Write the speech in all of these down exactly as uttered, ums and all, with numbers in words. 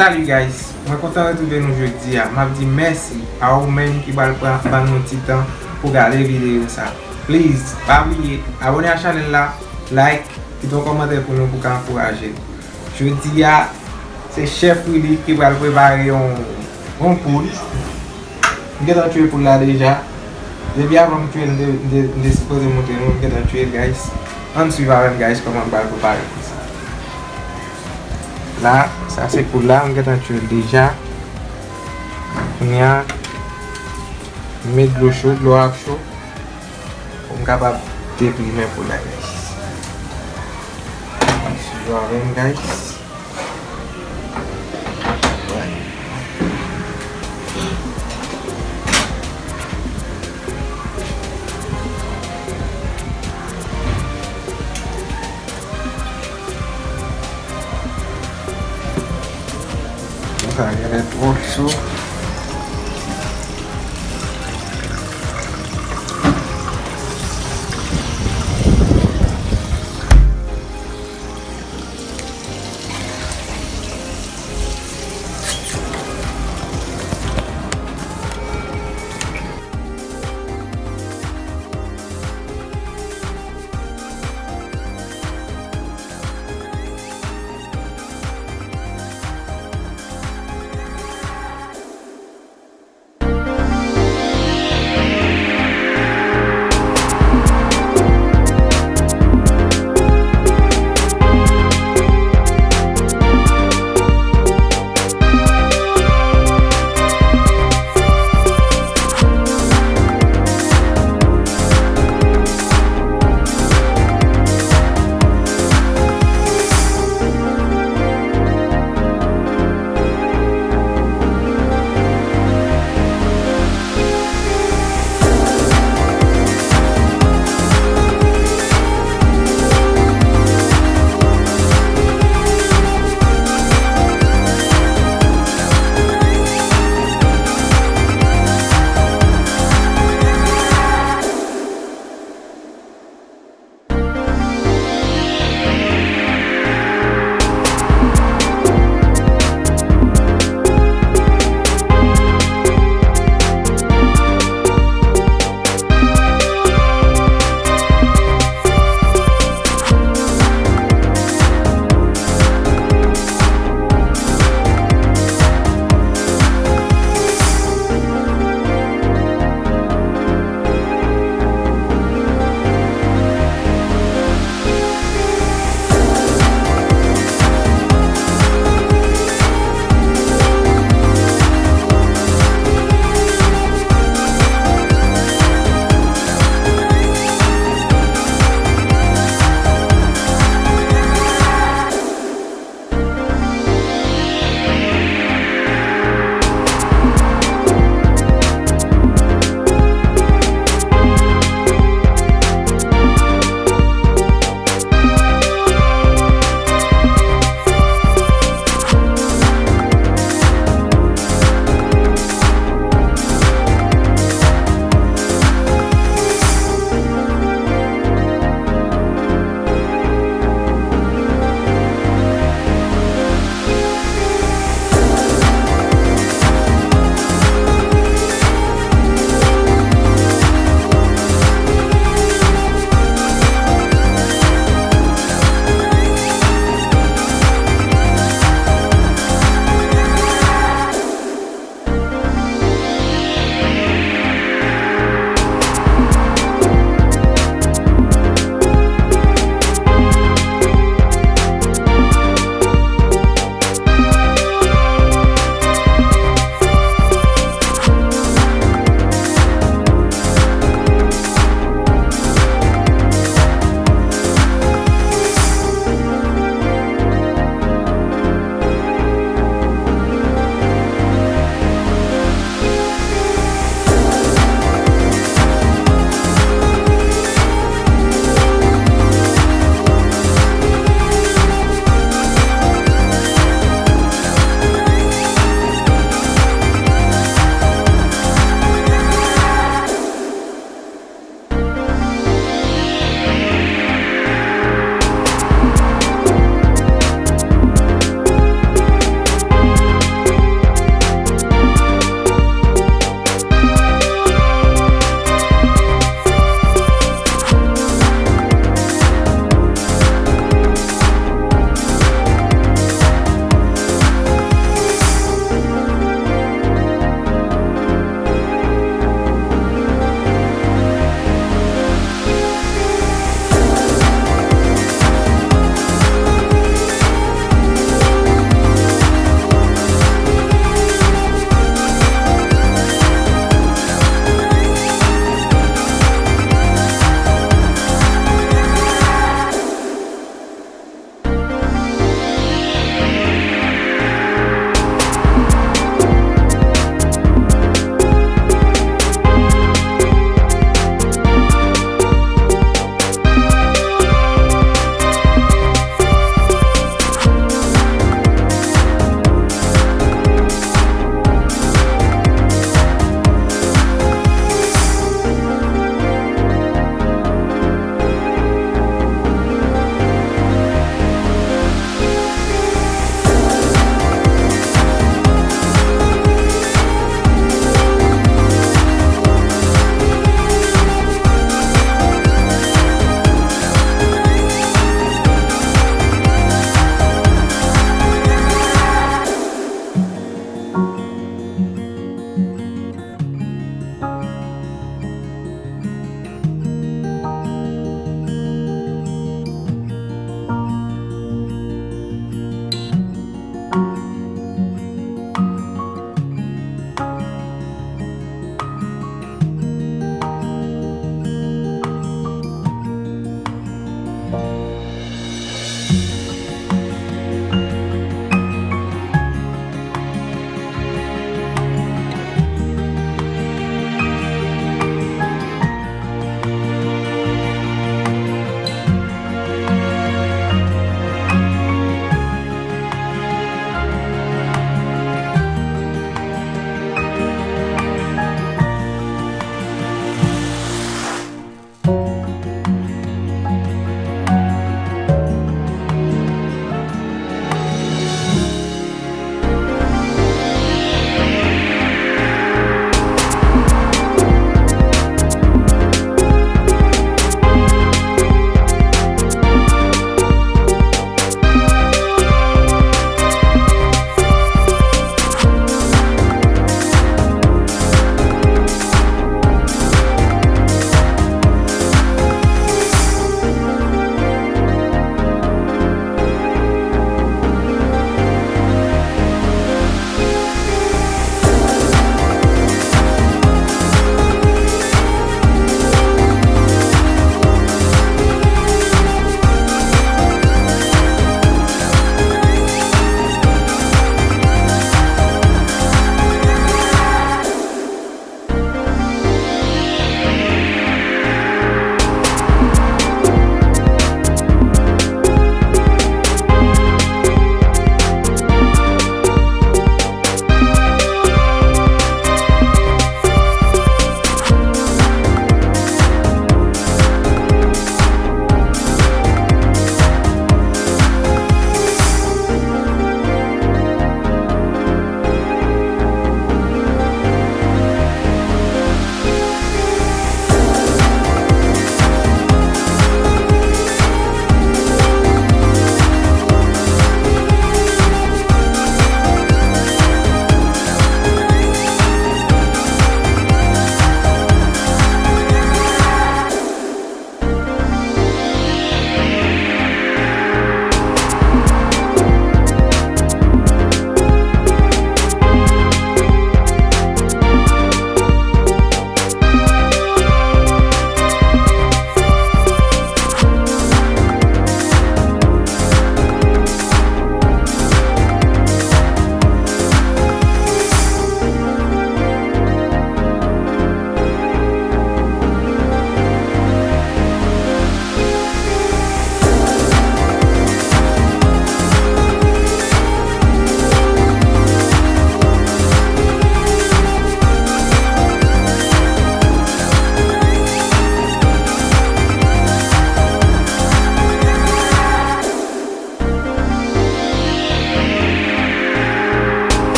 Salut guys, mwen kontan retwouve nou jodi a. M ap di mèsi a ou menm ki pral pran ban nou ti tan pou gade videyo sa. Please, pa bliye abòne a chanèl la, like, kite yon kòmantè pou nou pou ka ankouraje n. Jodi a, se chèf Willy ki pral prepare yon, yon poul. M gentan tchwe poul la deja. Depi avan m tchwe l, m te, m te, m te sipoze montre nou, m gentan tchwe l, guys. Ann swiv avè m, guys, kòman m pral prepare poul sa. La, sa se poul la, m gentan tchwe l deja. Kounye a, m met dlo cho, dlo a ap cho. Pou m kapab deplimen poul la, guys. Ann swiv avè m, guys. Sa genlè twò cho.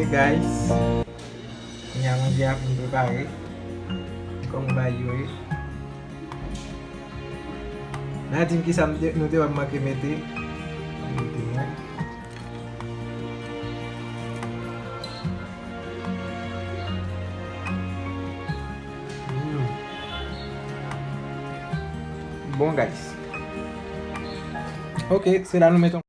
Guys, kounye a manje a fin prepare. Kòman bagay yo ye? N a di m kisa m te, nou te wè m manke mete. Mete mwen. Mm. Bon, guys. Ok, se la nou mete